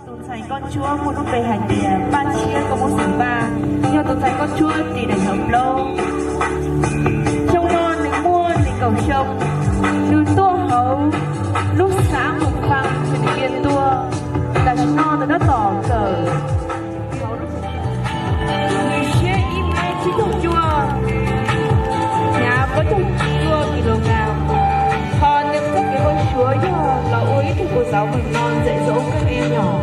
Tus ntxhais nkauj ntsuab muaj lub npe hais tias Paj Tshiab Nkauj Hmoob xeem Vaj, yog tus ntxhais nkauj ntsuab ris daim ntawv plaub. Xyoo no nws muaj nees nkaum xyoo, nws tuaj hauv lub xav Mus Faa, xeem Dim Piaj tuaj. Tam sim no nws tab tom kawm hauv lub, nws siab ib mev tsib caug cuaj, hnav plaub caug cuaj kilogram. Qhov nws txoj kev ua suav yog los ua ib tug kua xauv mem no ntxim zoo kawg li yom.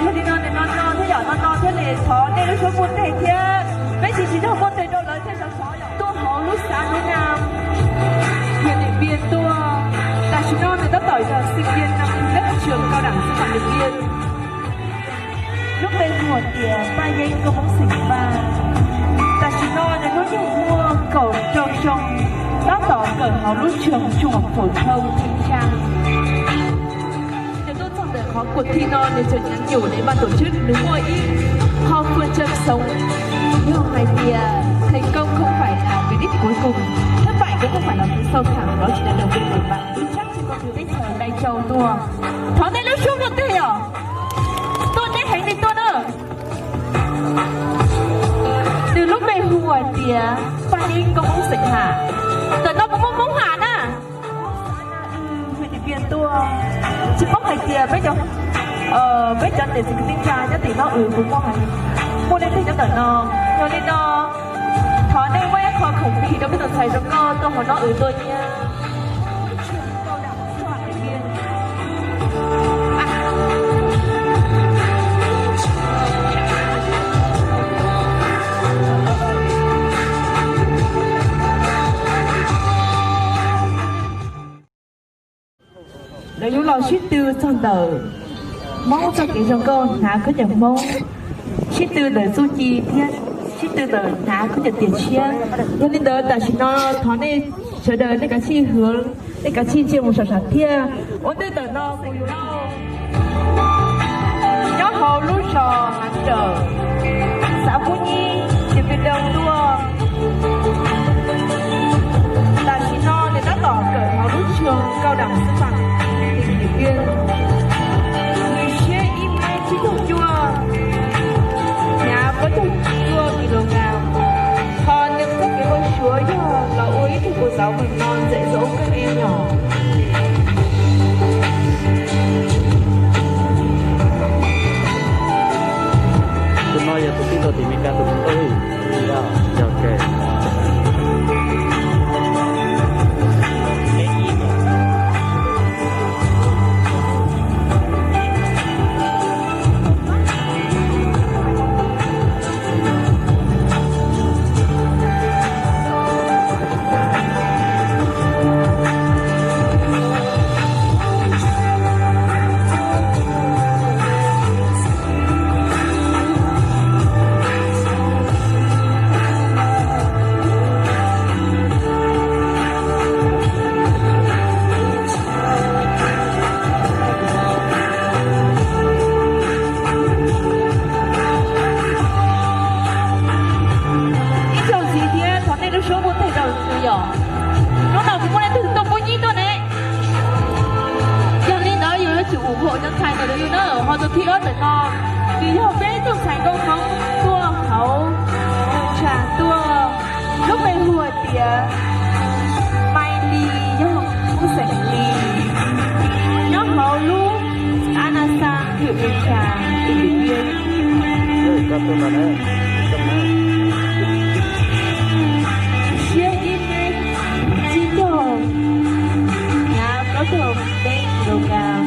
Yog li no nws no no thiab yom, no no thiab li thov nej lub suab muaj teg thiab, peb tsis tsis tau muaj teg rau lawv thiab sov sov yom. Tuaj hauv lub xav Hnub Nam, huyện Điện Biên tuaj. Tam sim no nws tab tom yog sinh viên năm nhất trường cao đẳng sư phạm Điện Biên. Lub npe hu hais tias Paj Yeeb Nkauj Hmoob xeem Vaj. Tam sim no nws hnub nyoog muaj kaum rau xyoo, tab tom kawm hauv lub trường trung học phổ thông Thanh Trang. Nws tuaj txog ntawm qhov cuộc thi no nws tseem nhắn nhủ đến ban tổ chức, nws muaj ib qho phương châm sống, yog hais tias thành công không phải là cái đích cuối cùng, thất bại cũng không phải là sự sâu thẳm, đó chỉ là đầu tiên của bạn vững chắc trên con đường đích thực. Lai Châu tuaj. Thov nej lub suab muaj teg yom. Tuaj neb heev li tuaj na. Nws lub npe hu hais tias Paj Yeeb Nkauj Hmoob xeem Ham. Ntawm no puas muaj Hmoob Ham na? Tsis paub hais tias peb cov, peb cov niam txiv kwv tij neej tsa nyob tim no, kuv muaj hais, muaj leej twg nyob ntawm no. Yog li no, thov nej muab ib qho khoom plig rau peb tus ntxhais zoo nkauj tuaj hauv no, wb tuaj nyiam. Lawv yuav los sib tw txog ntawm Hmoob txoj kev zoo nkauj hnav khaub ncaws Hmoob, sib tw ntawm txuj ci thiab sib tw ntawm hnav khaub ncaws tiam tshiab. Yog li ntawd tam sim no thov nej sawv daws nej kav tsij hwv, nej kav tsij ntsia mus saum sam thiaj. Ua ntej ntawm no kuv yuav nyob hauv lub zos Hav Rawm, xã Phú Nhi, huyện Điện Biên Đông tuaj. Tam sim no nws tab tom kawm hauv lub trường cao đẳng sư phạm tỉnh Điện Biên. Nws siab ib mev tsib caug cuaj, hnav plaub caug cuaj kilogram. Qhov nws txoj kev ua suav yog los ua ib tug kua xauv mem no ntxim zoo kawg li yom. Tus no yog tus tij laug tim Meskas tus hluas nkauj, yog, yog, ok. Ib zaug ntxiv thiab thov nej lub suab muaj teg rau nws yom. Hnub no kuv muaj leej twg tuaj pub nyib tuaj ne? Yog li ntawd yus yuav tsum ủng hộ cov ntxhais ntawm yus na. Ho tus thib ob ntawm no, nws yog peb tug ntxhais nkauj Hmoob tuaj hauv Hoo Tshas tuaj, lub npe hu hais tias Mai Lis, yog Hmoob xeem Lis, nyob hauv lub A Na Xas, huyện Mường Chà, tỉnh Điện Biên. Siab ib mev tsib caug, hnav plaub caug peb kilogram.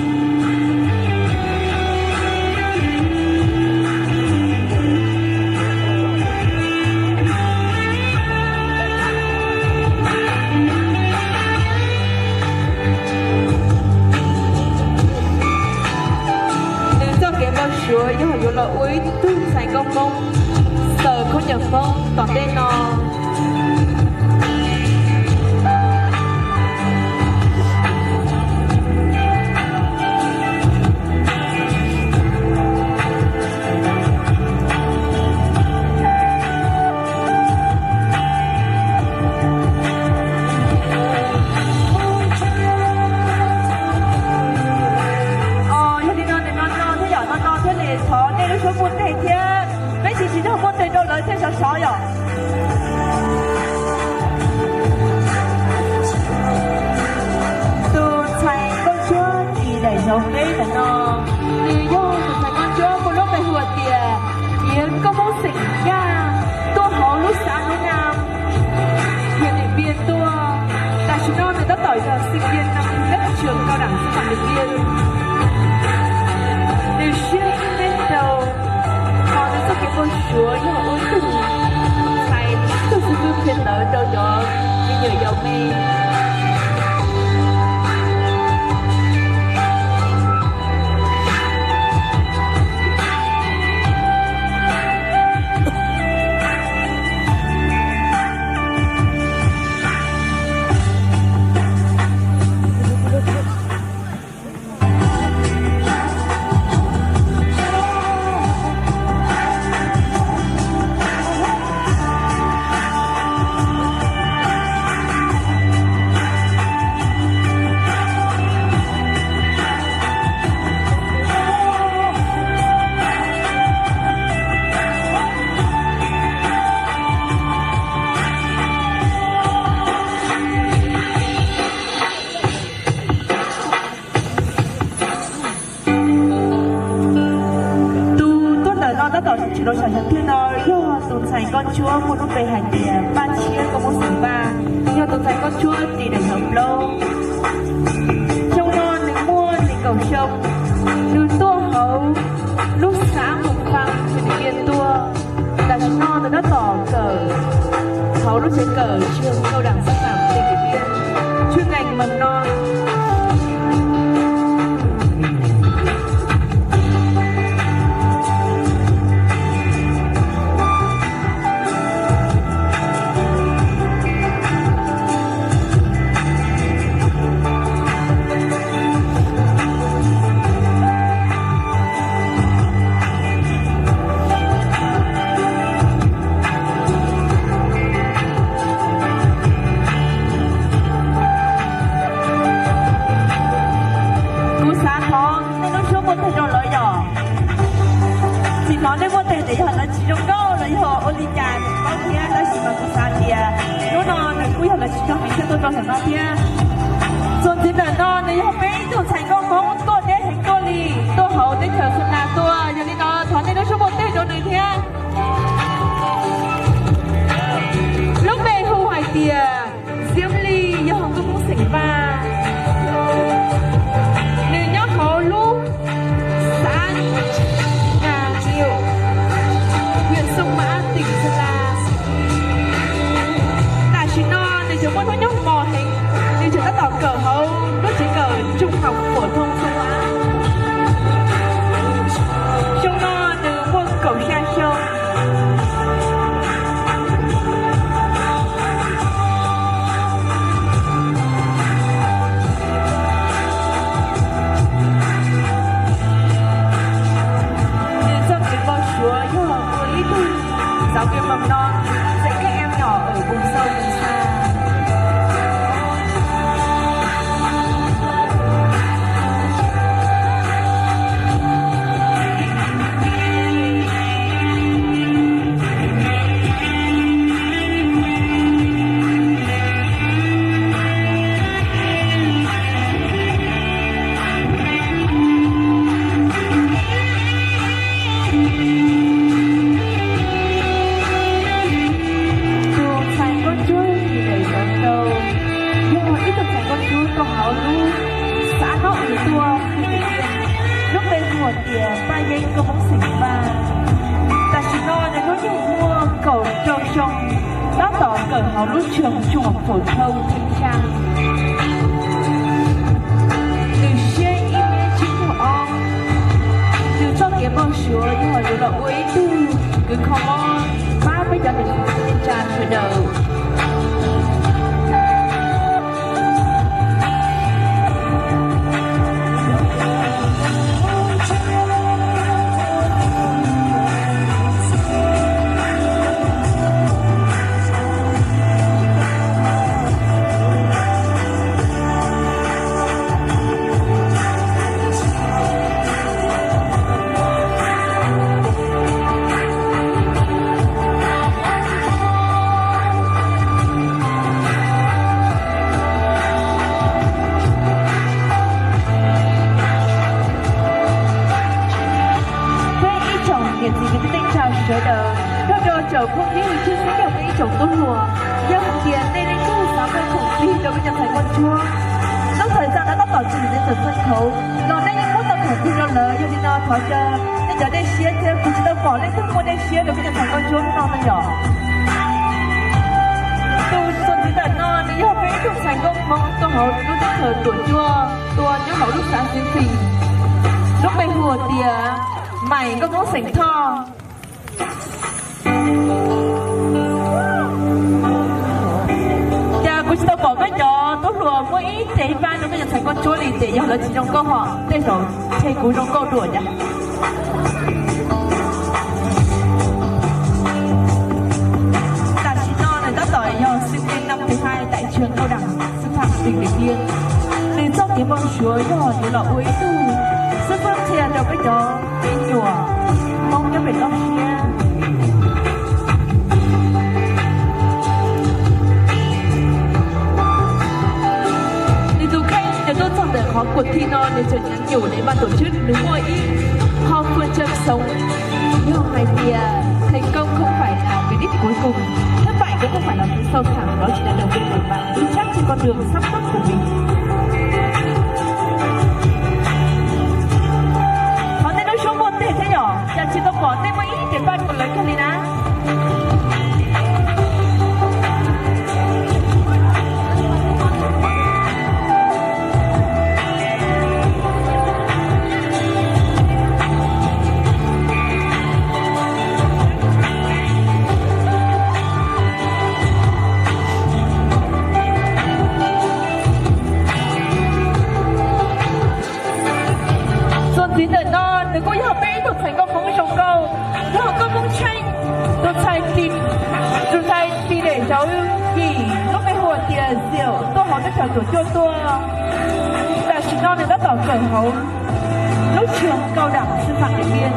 Nws txoj kev npau suav yog yuav los ua ib tug ntxhais nkauj Hmoob, xaws khaub ncaws Hmoob tom ntej no. Lub suab muaj teg thiab, peb tsis tsis tau muaj teg rau lawv thiab sov sov yom. Tus ntxhais nkauj ntsuab tis daim zoov peb ntawm no, nws yog tus ntxhais nkauj ntsuab muaj lub npe hu tias Yeev Nkauj Hmoob xeem Yaj, tuaj hauv lub xav Nuv Nam, huyện Điện Biên tuaj. Tam sim no nws tab tom yog sinh viên năm nhất trường cao đẳng sư phạm Điện Biên. Nws siab ib neb rau, hos nws txoj kev npau suav yog ua ib tug ntxhais, ib tug xib hwb qhia ntawv rau cov me nyuam yaus me. Tus tuaj ntawm no tab tom tsis los saum xyoo twg no yog tus ntxhais nkauj ntsuab muaj lub npe hais tias Paj Tshiab Nkauj Hmoob xeem Vaj, yog tus ntxhais nkauj ntsuab tis daim zoov plaub. Xyoo no nws muaj nees nkaum xyoo, nws tuaj hauv lub xav Mus Fas, huyện Điện Biên tuaj. Tam sim no nws tab tom kawm hauv lub tsev kawm trường cao đẳng sư phạm tỉnh Điện Biên, chuyên ngành mầm non. Kuv xav thov nej lub suab muaj teg rau lawv yom. Tsis thov nej muaj teg tias yog lawv tsis zoo nkauj los yog ua li cas tsis paub thiab, tab sis mas kuv xav tias hnub no nws kuj yog lawv tsis tau heev thiaj tuaj rau ntawm no thiab. Txuas ntxiv ntawm no nws yog peb ib tug ntxhais nkauj Hmoob tuaj deb heev tuaj li, tuaj hauv teb chaws Xas Nas tuaj, yog li no thov nej lub suab muaj teg rau nws thiab. Lub npe hu hais tias Xiab Lis, yog Nkauj Hmoob xeem Vaj. Nws nyob hauv lub xã Nà Kiệu, huyện Sông Mã, tỉnh Sơn La. Tam sim no nws tseem muaj hnub nyoog mos heev, nws tseem tab tom kawm hauv lub tsev kawm trung học phổ thông Sông Mã. Xyoo no nws muaj kaum xya xyoo. Nws txoj kev npau suav yog ua ib tug giáo viên mầm non dạy các em nhỏ ở vùng sâu vùng xa. Tus ntxhais nkauj ntsuab tis daim zoov rau, yog ib tug ntxhais nkauj ntsuab tuaj hauv lub xã Nab Ua tuaj, lub npe hu tias Paj Yeeb Nkauj Hmoob xeem Vaj. Tam sim no nws hnub nyoog muaj kaum rau xyoo, tab tom kawm hauv lub trường trung học phổ thông Thanh Sang. Nws siab ib mev tsib caug ob. Nws txoj kev npau suav yog yuav los ua ib tug kws kho mob pab peb cov niam txiv neej tsa sawv daws. sawv daws, nrog rau tsoom phooj ywg tshwj xeeb yog peb ib tsoom tub hluas, yog hais tias nej leej twg xav muaj khoom plig rau peb cov ntxhais nkauj ntsuab, lub thawj xeev no tab tom tsis txog txheej khauv los nej yeej muab tau khoom plig rau lawv. Yog li no thov caw nej cov dej siab thiab, kuv tsis tau pom leej twg muaj dej siab rau peb cov ntxhais nkauj ntsuab hnub no no yom. Tus txuas ntxiv ntawm no nws yog peb ib tug ntxhais nkauj Hmoob tuaj hauv lub teb chaws Tuam Cuaj, tuaj nyob hauv lub xav Xeev Fim, lub npe hu tias Maim nkauj Hmoob xeem Thoj. Cas kuv tsis tau pom peb cov tub hluas muaj ib tes paj rau peb cov ntxhais nkauj ntsuab li, ces yog lawv tsis zoo nkauj hos tej zaum tseg kuv zoo nkauj dua cas. Tam sim no nws tab tom yog sinh viên năm thứ hai tại trường cao đẳng sư phạm tỉnh Điện Biên. Nws txoj kev npau suav yog nws los ua ib tug xib fwb qhia rau peb cov me nyuam Hmoob nyob pem toj siab. Nws tus kheej nws tuaj txog ntawm qhov kuam thi no nws tseem nhắn nhủ đến ban tổ chức nws muaj ib qho phương châm sống, yog hais tias thành công không phải là cái đích cuối cùng, thất bại cũng không phải là sự sâu thẳm, đó chỉ là động viên của bạn vững chắc trên con đường sắp bước của mình. Qhov nej lub suab muaj teg thiab yom, cas tsis tau pom nej muaj ib tes paj rau lawv kiag li na. Txuas ntxiv ntawm no nws kuj yog peb ib tug ntxhais nkauj Hmoob zoo nkauj, yog nkauj Hmoob tsheej, tus ntxhais ti, tus ntxhais ti lem zauv yim, lub npe hu tias Diam, tuaj hauv teb chaws Tuam Cuaj tuaj. Tam sim no nws tab tom kawm hauv lub trường cao đẳng sư phạm Điện Biên.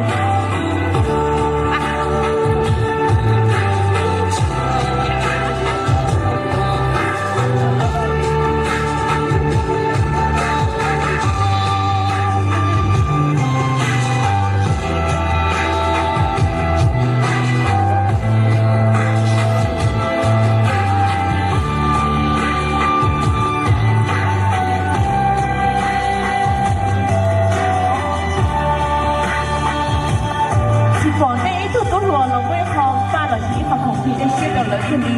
Tsis pom nej ib tug tub hluas los muaj ib qho paj los sis ib qho khoom plig dej siab rau lawv kiag li.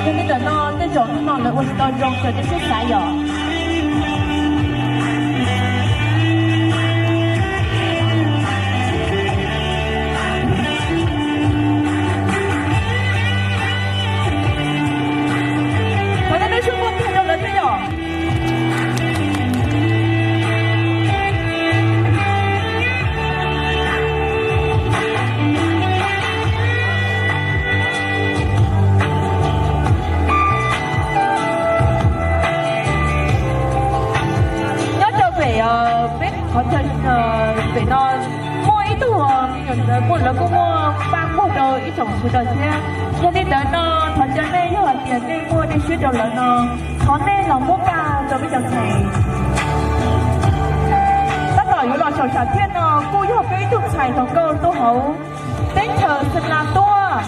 Yog li ntawm no tej zaum hnub no lawv ua tsis tau zoo raws nej siab xav yom. Thov nej lub suab muaj teg rau lawv thiab yom. Nyob rau pem, peb qhov chaw pem no muaj ib tug, muaj, lawv kuj muaj paj muag rau ib tsoom sawv daws thiab. Yog li ntawd no thov caw nej, yog hais tias nej muaj dej siab rau lawv no, thov nej los muab paj rau peb cov ntxhais. Tab tom yuav los saum sam thiaj no kuj yog peb ib tug ntxhais hluas nkauj tuaj hauv teb chaws Xeem Las tuaj,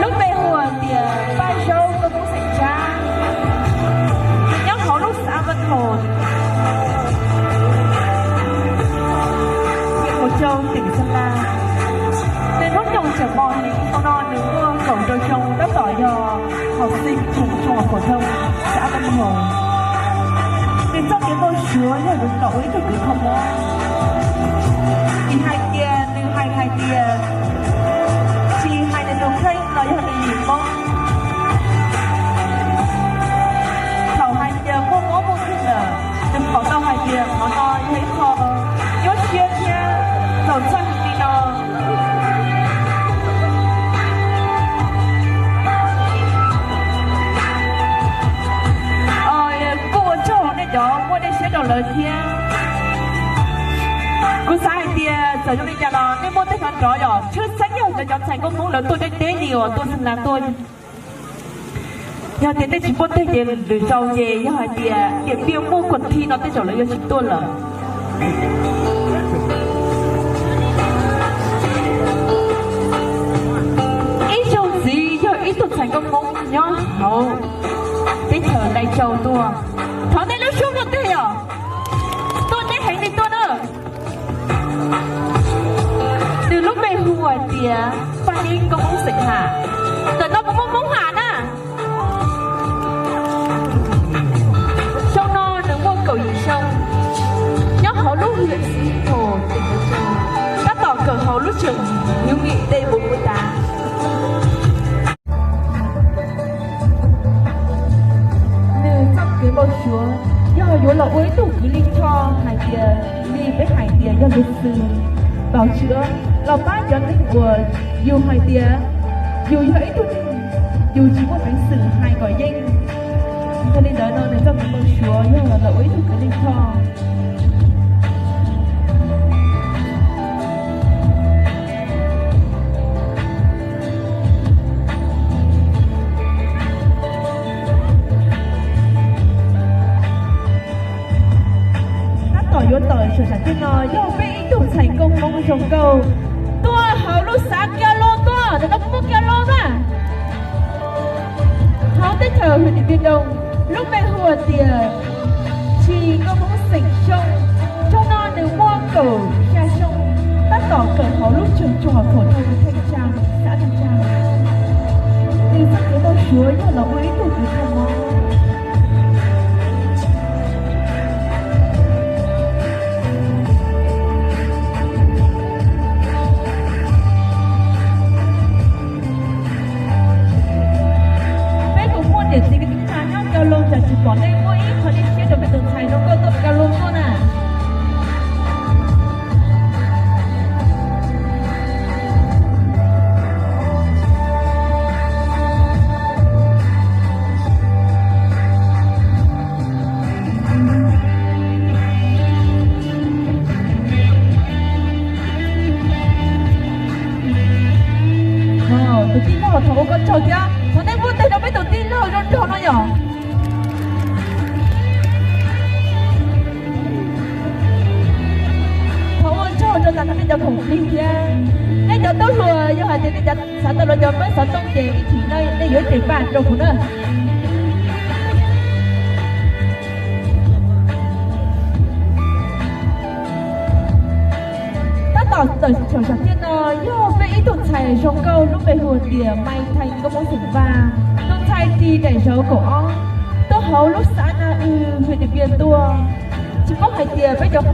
lub npe hu tias Paj Zaub, nkauj Hmoob xeem Tsab, nyob hauv lub xã Vân Hồ, huyện Mộc Châu, tỉnh Sơn La. Nws hnub nyoog tseem mos li, hmo no nws muaj kaum rau xyoo, tab tom yog học sinh trường trung học phổ thông xã Vân Hồ. Nws txoj kev npau suav yog nws los ua ib tug kws kho mob. Tsis hais tias nws hais hais tias, tsis hais nws tus kheej los yog nws yim Hmoob, thaum hais tias muaj mob muaj nkeeg lawm, nws pom tau hais tias qhov no yog ib qho nyuaj siab thiab txaus ntshai li no. Kuj ua tsaug nej cov muaj dej siab rau lawv thiab. Kuv xav hais tias txawm zoo li cas los nej muaj tej no nrov yom, tshwj xeeb yog cov, cov ntxhais nkauj Hmoob lawv tuaj deb deb li uas tuaj Xeem Las tuaj. Yog tias nej tsis muaj teg ces lwm zaus ces yog hais tias Điện Biên muaj cuộc thi no tej zaum lawv yuav tsis tuaj lawm. sau tuaj. Thov nej lub suab ua ntej yom, tuaj neb heev li tuaj na. Nws lub npe hu hais tias Paj Yeeb nkauj Hmoob xeem Ham. Ntawm no puas muaj Hmoob Ham na? Xyoo no nws muaj kaum yim xyoo, nyob hauv lub hwv Xeev Khuam, tab tom kawm hauv lub tseem heuv Lis Dej Npus Kuv tas. Nws txoj kev npau suav yog yuav los ua ib tug kws lij choj hais tias li peb hais tias yog luag xwm tau tshwm los pab cov neeg uas yus hais tias yus yog ib tug neeg yus tsis muaj peev xwm hais kom yeej. Yog li ntawd no nws txoj kev npau suav yog los ua ib tug kws lij choj. Tab tom yuav tawm saum sam thiaj no yog peb ib tug ntxhais nkauj Hmoob zoo nkauj tuaj hauv lub xav Ka Loos tuaj, ntawm no muaj Ka Loos na. Hauv teb chaws hwm Lis Piaj Doog, lub npe hu tias Tshis nkauj Hmoob xeem Xyooj. Xyoo no nws muaj kaum xya xyoo, tab tom kawm hauv lub tseem tsoom hom phom thoob Theej Tsa, xav Theej Tsa. Nws txoj kev npau suav yog los ua ib tug kws thaj mov. Peb kuj muaj niam txiv kwv tij neej tsa nyob Ka Loos, tsam tsis pom nej muab ib qho dej siab rau peb tus ntxhais zoo nkauj tuaj Ka Loos tuaj na. Tus tij laug, thov ua koj tsaug thiab, thov nej muab teg rau peb tus tij laug zoo nraug no yom. Thov ua tsaug rau tas nej cov khoom plig thiab. Nej cov tub hluas, yog hais tias nej xav tau los cov peb xov tooj ces ib chim no nej yuav ib tes paj rau kuv na. Tab tom tawm saum sam thiaj no yog peb ib tug ntxhais zoo nkauj lub npe hu tias Mai Theej nkauj Hmoob xeem Vaj, tus ntxhais ris daim zauv kaum ob, tuaj hauv lub xav Na Wb hwm Lis Piaj tuaj. Tsis paub hais tias peb cov,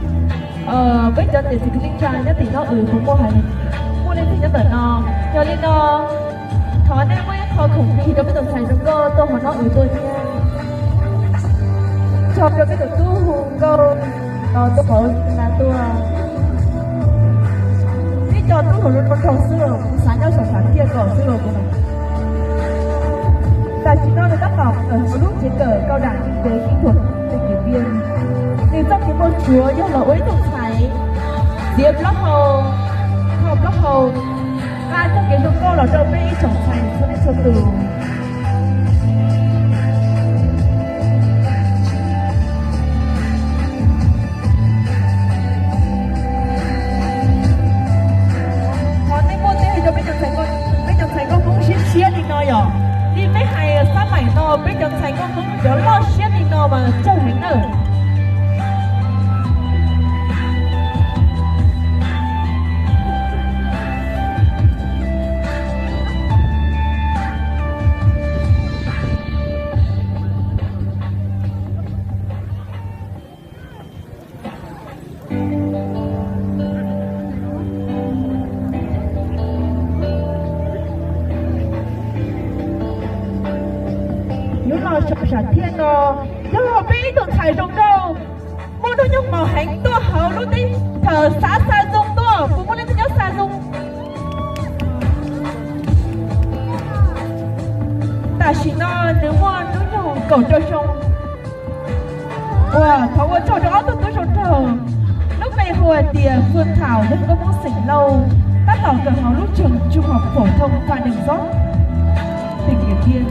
peb cov niam txiv kwv tij neej tsa nyob tim no wb puas muaj hais, muaj leej twg nyob ntawm no. Yog li no thov nej muab ib qho khoom plig rau peb tus ntxhais zoo nkauj tuaj hauv no wb tuaj thiab. Tsaug rau peb tus tub hu nkauj no tuaj hauv na tuaj. Peb cov tub hluas zoo nraug xwb los kuv xav nyob saum sam thiaj kom xwb los kuv. Tam sim no nws tab tom kawm hauv lub tsev kawm Cao đẳng Kinh tế Kỹ thuật tỉnh Điện Biên. Nws txoj kev npau suav yog los ua ib tug ntxhais txiav plaub hau, kho plaub hau, qha txoj kev zoo nkauj los rau peb ib tsoom ntxhais txhua leej txhua tus. Thov nej muab teg rau peb cov ntxhais nkauj, peb cov ntxhais nkauj Hmoob siab siab li no yom. Li peb hais xab maim no peb cov ntxhais nkauj Hmoob cov loj siab li no mas tsawg heev nawb. Yuav los saum sam thiaj no yog peb ib tug ntxhais zoo nkauj, muaj hnub nyoog mos heev tuaj hauv lub teb chaws xav Xa Zoo tuaj, puas muaj leej twg nyob Xa Zoo? Tam sim no nws muaj hnub nyoog kaum rau xyoo. Ua thov ua tsaug rau ob tug tub zoo nraug, lub npe hu hais tias Fwj Thaum yog nkauj Hmoob xeem Lauj, tab tom kawm hauv lub trường trung học phổ thông Phạm Đình Giót, tỉnh Điện Biên.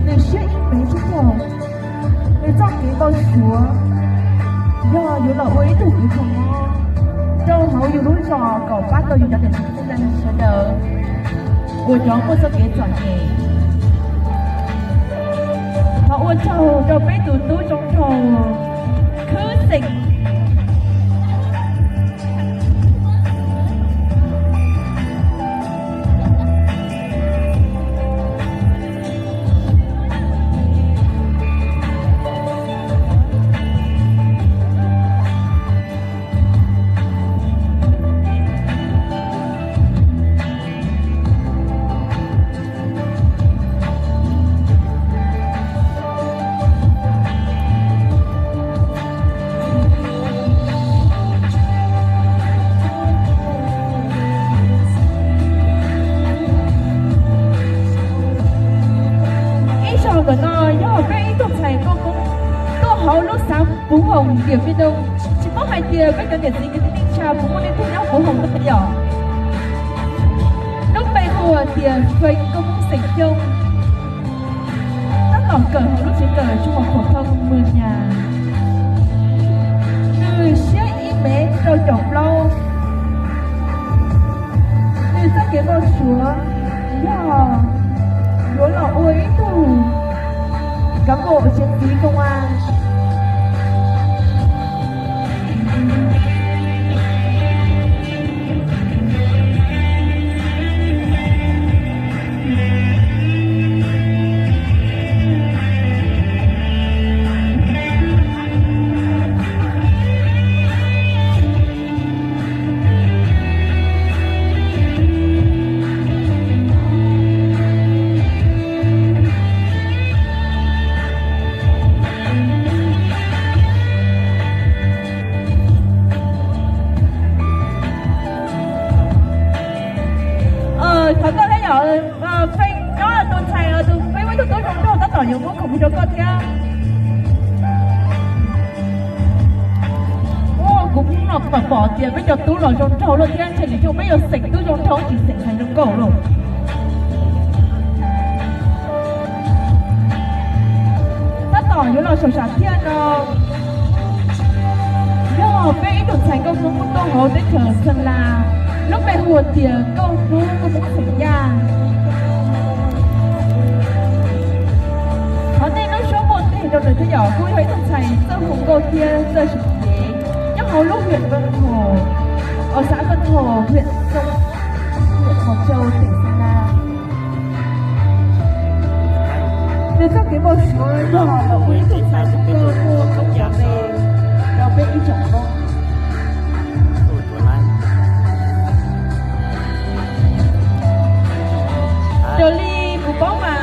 Nws siab ib mev tsis tau, nws txoj kev npau suav yog yuav los ua ib tug kws thaj mov rau hauv yus lub zos kom pab tau yus cov niam txiv kwv tij neej tsa sawv daws uas cov muaj txoj kev txom nyem. Thov ua tsaug rau peb tus tub zoo nraug khwb xeem. Ib zaug ntawm no yog peb ib tug ntxhais nkauj Hmoob tuaj hauv lub xav puv hoom tiam me no, tsis paub hais tias peb cov niam txiv kwv tij neej tsa puas muaj leej twg nyob puv hoom no yom. Lub npe hu tias Feej nkauj Hmoob xeem Xyooj, tab tom kawm hauv lub tsev kawm tsis muaj khuam thau mus nyas. Nws siab ib mev rau caum plaub. Nws txoj kev npau suav yog yuav los ua ib tug cán bộ chiến sĩ công an. Thov koj thiab yom, Feej nyob tus ntxhais, tus Feej muaj ib tug tub zoo nraug tab tom yuav muab khoom rau koj thiab. Kuv pom pom tias peb cov tub los zoo nraug luaj thiab, ntshe nws coj peb yuav xeem tub zoo nraug tsis xeem ntxhais zoo nkauj lauj. Tab tom yuav los saum sam thiaj no yog peb ib tug ntxhais nkauj Hmoob tuaj hauv teb chaws Xeem Las, lub npe hu tias nkauj Hmoob, nkauj Hmoob xeem Yaj. Thov nej lub suab muaj ntej rau nws thiab yom, kuj yog ib tug ntxhais txawj hu nkauj thiab txawj sim kev, nyob hauv lub huyện Vân Hồ, ở xã Vân Hồ, huyện Sông, huyện Mộc Châu, tỉnh Sơn La. Nws txoj kev npau suav yog los ua ib tug ntxhais zoo nkauj tuaj koob cov me rau peb ib tsoom Hmoob. Raws li kuv paub mas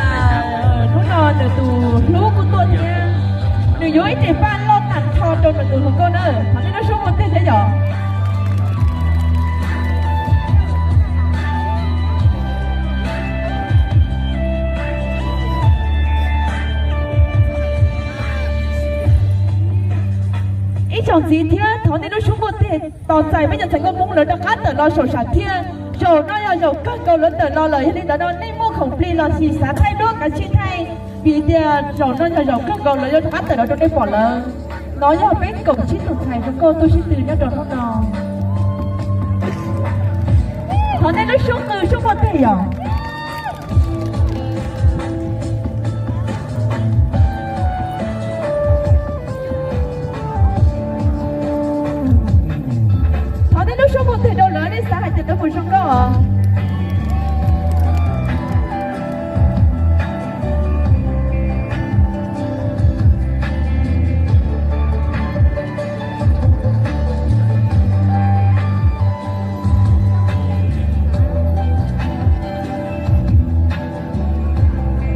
hnub no nws tus hlub kuj tuaj thiab, nws yuav ib tes paj loj tag nrho rau nws tus hluas nkauj na. Thov nej lub suab muaj ntej thiab yom. Ib tsoom txiv thiab, thov nej lub suab muaj ntej tos txais peb cov ntxhais nkauj Hmoob lawv rov qab tawm los saum sam thiaj. Zaum no yog zaum kawg nkaus lawv tawm los lawm, yog li ntawd no nej muaj khoom plig los sis xav thaij duab kav tsij thaij, vim tias zaum no yog zaum kawg nkaus lawv yuav rov qab tawm los rau nej pom lawv. No yog peb kaum tsib tus ntxhais zoo nkauj tuaj sib tw nyob rau hnub no. Thov nej lub suab qw suab muaj ntej yom. Thov nej lub suab muaj ntej rau lawv, nej xav hais tias lawv puas zoo nkauj os?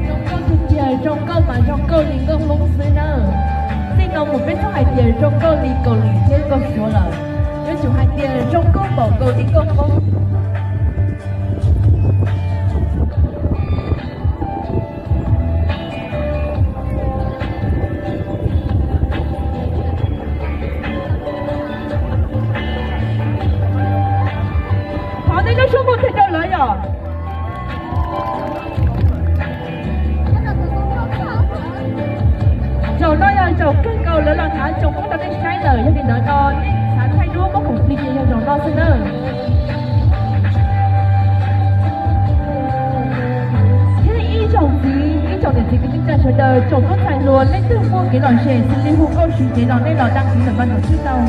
Zoo nkauj tiag tiag, zoo nkauj mas zoo nkauj li nkauj Hmoob xwb na. Txij no mus peb txhob hais tias zoo nkauj li Kaus Lim thiab nkauj Suav lawm, yuav tsum hais tias zoo nkauj npaum nkaus li nkauj Hmoob. Thov nej lub suab muaj ntej rau lawv yom. Zaum no yog zaum kawg nkaus lawv los hnav tsoos poob rau nej saib lawm, yog li ntawd no nej xav thaij duab muab khoom plig ces yog zaum no xwb nawb. Kev lom zem xws li hu nkauj siv kev los nej los đăng ký lawm mas nws thiaj tau.